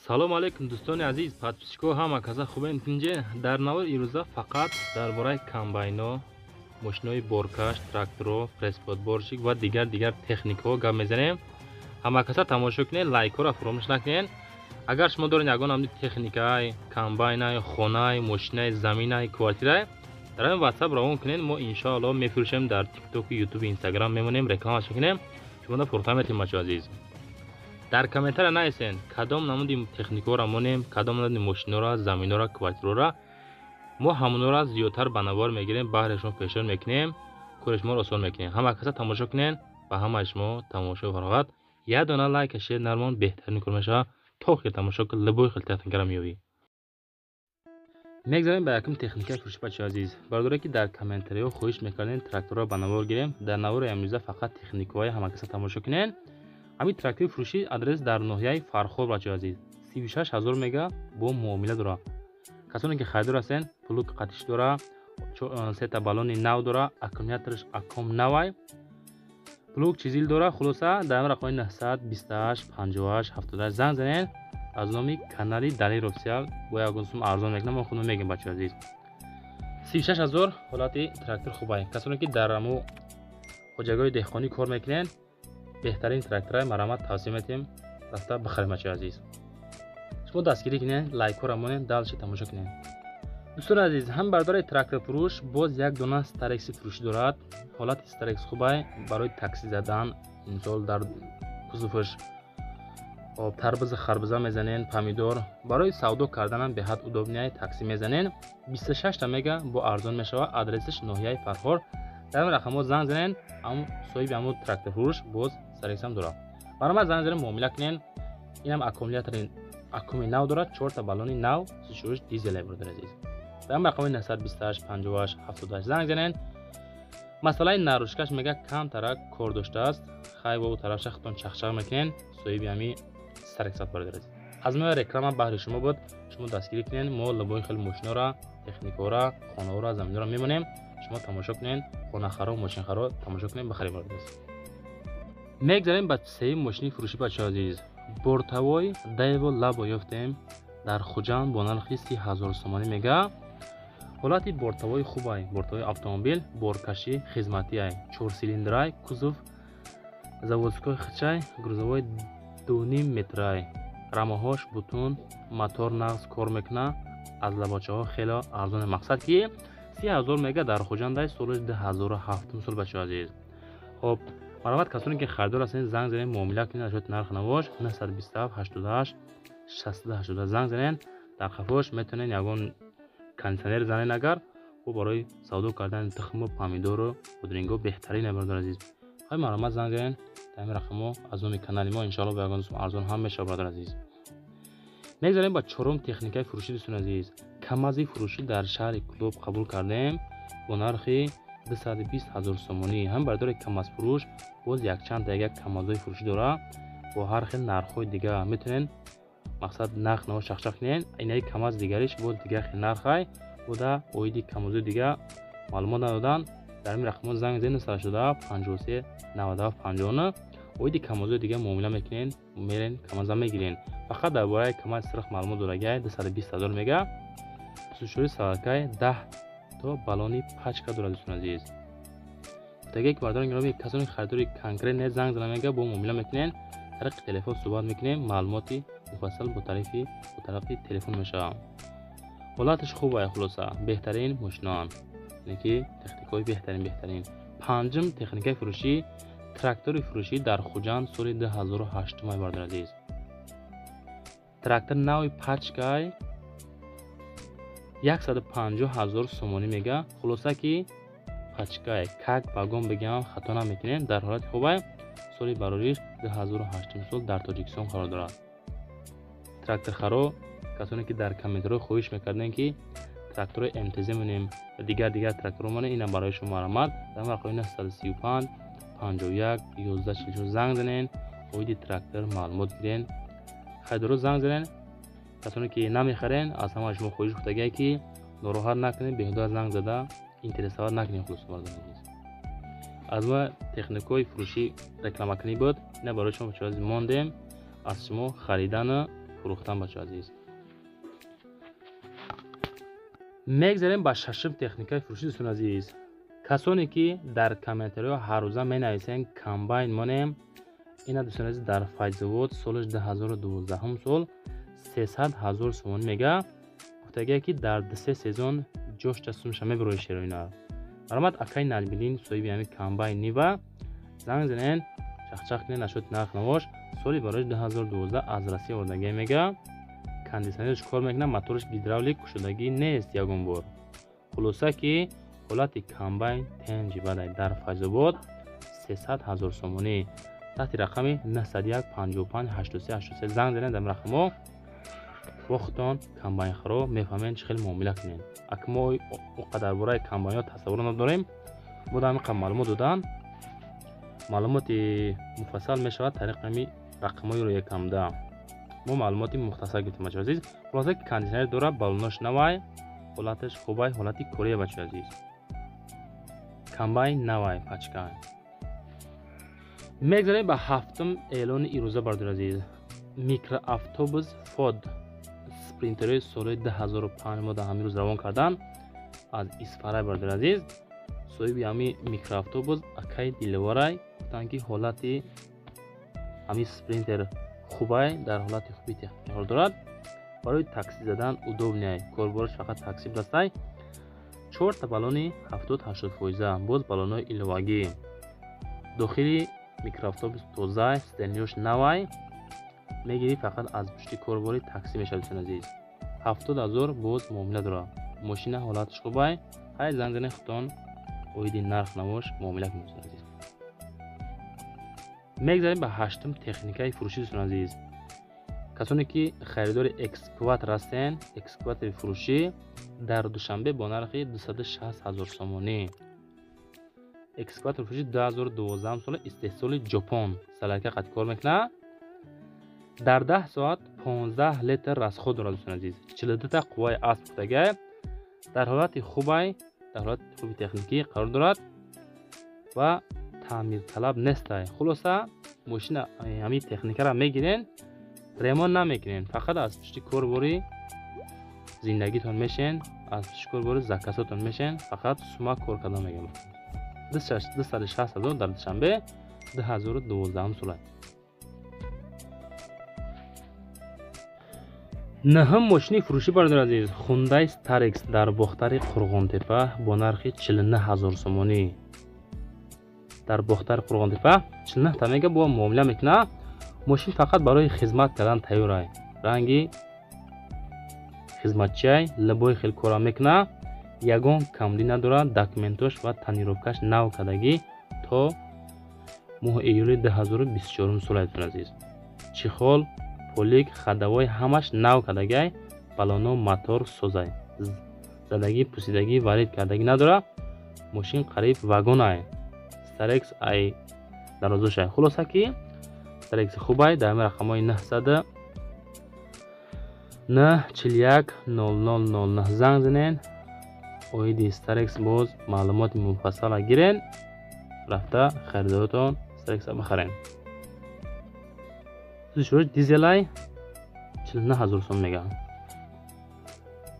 Салом алейкум, дӯстони азиз, подписчикҳо, ҳама каса хубен, тинҷе? Дар навори ирӯза фақат дар бораи комбайно, мошинои боркаш, тракторо, пресс-подборщик ва дигар дигар техникаҳо гап мезанем. Ҳама каса тамошо кунед, лайкҳоро фаромӯш накунед. Агар шумо доред ягон намуди техникаи, комбайнай, хонай, мошинаи, заминай, квартирай, дар ҳамин ватсап равон кунед, мо иншоалло мефурӯшем. Дар тиктоку, ютуб, инстаграм мемонем, рекламаш мекунем, шумода фурӯхта метавонем. Бачо азиз, дар комментария нависен, кадом намуди техникаҳоро монем, кадом намуди мошиноро, заминҳоро, квартираҳоро. Мо ҳамонҳоро зиёдтар ба навор мегирем, баҳри шумо пешниҳод мекунем, кори шуморо осон мекунем. Ҳама каса тамошо кунен. Ба ҳамаи шумо тамошои фароғат. Як дона лайка, шер нармон, беҳтарин кор мешавад. То охир тамошо кун, любой хел техникаро меёбӣ. Мегзарем ба якум техникаи фурӯши. Бачаи азиз, бародаре ки дар комментариҳо хоҳиш мекардем тракторро ба навор гирем, дар навори амрӯза фақат техникаҳои ҳама каса тамошо кунен. Ҳамин трактори фурӯшӣ адрес дар ноҳияи Фархор, бачаи азиз, 36 000 мега, бо муомила дора. Касоне ки харидор ҳастен, плуг қатиш дора, сета баллони нав дора, аккумулятораш аком навай, плуг чизил дора. Хулоса, дар рақами 928 58 78 занг занен. Аз номи канали Далер Офисиал бо ягон сум арзон мекунам, мо худмо мегем. Бачаи азиз, 36 000, ҳолати трактор хубай. Касоне ки дар аму хоҷагиҳои деҳқонӣ кор мекунен, беҳтарин трактораи марамат тавсия метиҳем, рафта бихарем. Бачаи азиз, шумо дастгирӣ кунед, лайкҳоро монед, дальше тамошо кунед. Дӯстони азиз, ҳам бардораи тракторфурӯш боз як дона Старекси фурӯшӣ дорад. Ҳолати Старекс хубай, барои такси задан. Мисол, дар кузоваш тарбуза, харбуза мезанен, помидор, барои савдо карданам беҳад удобный, такси мезанен. 26та мега, бо арзон мешавад. Адресаш ноҳияи Фархор. Дар ин рақамҳо занг занен. Ам соҳиби ҳамун тракторфурӯш боз Старексам дорад. Баромад, занг занен, муомила кунен. Инам аккумулятори акуми нав дорад, чорта баллони нав, сушуриш дизеле. Бародари азиз, дар рақами 928 58 78 занг занен. Масъалаи наружкаш мега камтарак кор доштааст. Хай, бо тарафша худтон чахчах мекунен, соҳиби ҳами Старексат. Бародари азиз, аз мо реклама баҳри шумо буд, шумо дастгирӣ кунен. Мо любой хел мошинора, техникаҳора, хонаҳоро, заминҳоро мемонем, шумо тамошо кунен. Хонахаро, мошинхаро тамошо кунен, бихарем. Бародари азиз, мегзарем ба сеюм мошини фурӯшӣ. Бачаи азиз, бортовой Дэу Лабо ёфтем дар Хуҷанд бо нархи 30 000 сомонӣ мега. Ҳолати бортовой хубай, бортовой автомобил, боркашӣ, хизматиай, чорсилиндрай, кузов заводской хичай, грузовой 2,5 метрай, рамаҳош бутун, мотор нағз кор мекунад. Аз лабочаҳо хеле арзоне. Мақсад ки 30 000 мега, дар Хуҷандай, соли 2007 сол. Бачаи азиз, хоб, марҳамат, касоне ки харидор ҳастед, занг занед, муомила кунед. Ашоти нарх навош 927 88 62 80 занг занед. Дар қафош метавонед ягон кондитсионер занед, агар бо барои савдо кардани тухму помидору бодринго беҳтарин. Бародари азиз, ҳай, марҳамат, занг занед дар ин рақамҳо. Аз номи канали мо иншоалло ба ягон сум арзон ҳам мешавад. Бародари азиз, мегзарем ба чорум техникаи фурӯшӣ. Дӯстони азиз, Камази фурӯшӣ дар шаҳри Кӯлоб қабул кардем бо нархи 220 000 сомонӣ. Ҳам бардори камазфурӯш боз якчанд як камазҳои фурӯшӣ дорад бо ҳар хел нархҳои дига. Метавонед, мақсад, нарх наво чахчах кунед. Инаи камаз дигариш боз дигар хел нархай буда. Оиди камазҳои дига маълумот надоданд. Дар ин рақамҳо занг занед: 987 53 97 59. Оиди камазҳои дига муомила мекунед, мерен, камаза мегирен. Фақат дар бораи камази сирх маълумот дорагай, 220 000 мега, сушӯри салакай, 10 то баллони пачка дорад. Дӯстони азиз, таге ки бардорон гиромӣ, касоне харидори конкрет не, занг зана мега, бо муомила мекунед, тариқи телефон суҳбат мекунем, маълумоти муфассал бо тарафи телефон мешавад. Ҳолаташ хуб ай. Хулоса, беҳтарин мошиноанд, яъне ки техникаҳои беҳтарин, беҳтарин. Панҷум техникаи фурӯшӣ, трактори фурӯшӣ дар Хуҷанд, соли 2008 ай. Бародари азиз, трактор нави пачкай, 150 000 сомонӣ мега. Хулоса ки пачкай, как вагон бигам, хато намекунем, дар ҳолати хубай. Соли барориш 2008 сол, дар Тоҷикистон қарор дорад. Тракторхаро, касоне ки дар комментарҳо хоҳиш мекардем, ки трактори МТЗ монем ва дигар дигар тракторҳо монем, инам барои шумо. Марҳамат, дар рақами 935 51 11 44 занг занен, оиди трактор маълумот гирен. Харидоро занг занен. Касоне ки намехарен, аз ҳамаи шумо хоҳиш гуфтагие ки нороҳат накунед, беҳуда занг зада интересовать накунед. Хулоса, мардони азиз, аз ма техникаҳои фурӯшӣ рекламакунӣ буд, ина барои шумо бачаҳо мондем. Аз шумо харидану Фурӯхтан, бачаҳо азиз. Мегзарем ба шашум техникаи фурӯшӣ, дӯстони азиз. Касоне ки дар комментариҳо ҳаррӯза менависен комбайн монем, ина, дӯстони азиз, дар Файзобод солаш 2012 сол, 300 ҳазор сомонӣ мега. Гуфтагие ки дар 2-3 сезон ҷошта сумша мебирои шероина. Марҳамат, акаи Наҷмиддин, соҳиби ҳамин комбайн Нива, занг занен, чахчах кунед нашоти нарх навош. Соли барои 2012, аз Россия овардагие мега. Кондитсионерш кор мекунад, мотораш гидравлик, кушодагӣ нест ягон бор. Хулоса ки ҳолати комбайн тенҷи бадай. Дар Файзобод 300 ҳазор сомонӣ. Таҳти рақами 901 55 83 83 занг занед. Дар рақамҳо вохтон комбайнхаро мефаҳмед, чӣ хел муомила кунед. Ак мо о қадар бораи комбайнҳо тасаввур надорем, мо дар ҳамин маълумот додан. Маълумоти муфассал мешавад тариқи ҳами рақамҳои рӯякамда. Мо маълумоти мухтасар гирифтем, бачаҳо азиз. Хулоса ки кондитсионер дорад, балонош навай, ҳолаташ хубай, ҳолати кория, бачаҳо азиз. Комбайн навай, пачка. Мегзарем ба ҳафтум эълони ирӯза, бардори азиз. Микроавтобус Фод Спринтерои соли 2005 мо дар ҳамин рӯз равон кардан аз Исфарай, бардори азиз. Соҳиби ҳамин микроавтобус акаи Диловарай. Гуфтанд ки ҳолати ҳамин Спринтер хубай, дар ҳолати хуби техникӣ қарор дорад, барои такси задан удобный ай, корбораш фақат такси будастай. Чорта баллони 70-80%, боз баллонҳои иловагӣ. Дохили микроавтобус тозай, сиденья ш навай. Мегирӣ, фақат аз пушти корбори такси мешавад, дӯстони азиз. 70 000, боз муомила дорад. Мошина ҳолаташ хубай. Ҳай, занг занед, худтон оиди нарх навош муомила кунед, дӯстони азиз. Мегзарем ба ҳаштум техникаи фурӯшӣ, дӯстони азиз. Касоне ки харидори экскаватор ҳастен, экскаватори фурӯшӣ дар Душанбе бо нархи 260 ҳазор сомонӣ. Экскаватор фурӯшӣ 2012 сола, истеҳсоли Ҷопон, солярка қати кор мекунад. Дар 10 соат 15 литр расход дорад, дӯстони азиз. 42та қувваи асп гуфтагай. Дар ҳолати хубай, дар ҳолати хуби техникӣ қарор дорад ва таъмирталаб нестай. Хулоса, мошина, ҳамин техникаро мегирен, ремонт намекунен, фақат аз пушти корбори зиндагитон мешен, аз пушти корбори заказотон мешен, фақат сума кор кардан мегам. 260 ҳазор дар Душанбе, 2012 сола. Наҳум мошини фурӯшӣ, бародари азиз, Хундай Старекс дар Бохтари Қурғонтепа бо нархи 49 ҳазор сомонӣ. Дар Бохтари Қурғонтепа 49 та мега, бо муомила мекунад. Мошин фақат барои хизмат кардан тайёрай, ранги хизматчиай, либои хел кора мекунад, ягон камдӣ надорад. Документош ва тонировка ш нав кардагӣ то моҳи июли 2024 сола, дӯстони азиз. Чехол, полик, ходовой ҳамаш нав кардагиай, балоно, мотор созай, задагӣ, пусидагӣ, варид кардагӣ надорад. Мошин қариб вагонай, Старекс ай дарозошай. Хулоса ки Старекси хубай. Дар ҳамин рақамҳои 900 9 41 00 09 занг занен, оиди Старекс боз маълумоти муфассала гирен, рафта харидоротон Старекса бихарен. Шуруш дизелай, 49 ҳазор сом мегам.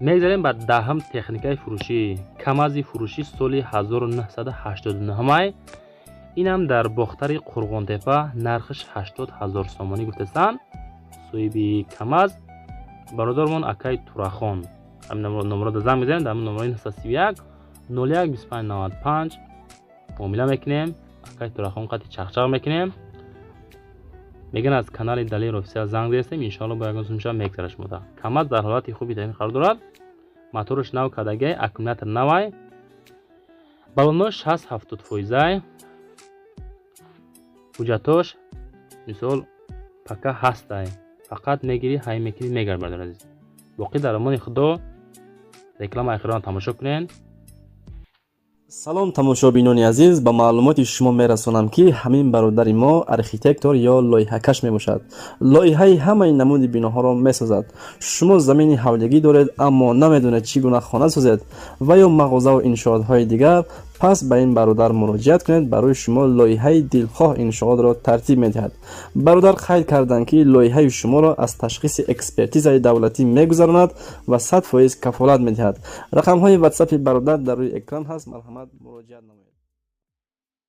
Мегзарем ба даҳум техникаи фурӯшӣ. Камази фурӯшӣ соли 1989 май, инам дар Бохтари Қурғонтепа, нархиш 80 ҳазор сомонӣ гуфтастанд. Соҳиби Камаз бародармон акаи Турахон. Ҳамин номерода занг мезанем, дар ҳамин номерои 931 01 25 95 муомила мекунем. Акаи Турахон қати чахчах мекунем. Мегӯянд аз канали Далер Офисиал занг зестем, иншоалло бо ягон сумша мегзара шумода. Камаз дар ҳолати хуби техникӣ қарор дорад, мотораш нав кардагиай, аккумулятор навай, баллонош 60-70 фоизай, ҳуҷҷатош мисол пака ҳастай. Фақат мегирӣ, ҳай мекунӣ, мегард, бародари азиз. Боқӣ дар амони Худо. Реклама охирона тамошо кунед. Салом, тамошобинони азиз. Ба маълумоти шумо мерасонам, ки ҳамин бародари мо архитектор ё лоиҳакаш мебошад. Лоиҳаи ҳамаи намуди биноҳоро месозад. Шумо замини ҳавлигӣ доред, аммо намедонед, чӣ гуна хона созед ва ё мағозаву иншоотҳои дигар. Пас ба ин бародар муроҷиат кунед, барои шумо лоиҳаи дилхоҳ иншоотро тартиб медиҳад. Бародар қайд карданд, ки лоиҳаи шуморо аз ташхиси экспертизаи давлатӣ мегузаронад ва 100% кафолат медиҳад. Рақамҳои ватсапи бародар дар рӯи экран ҳаст, марҳамат, муроҷиат намоед.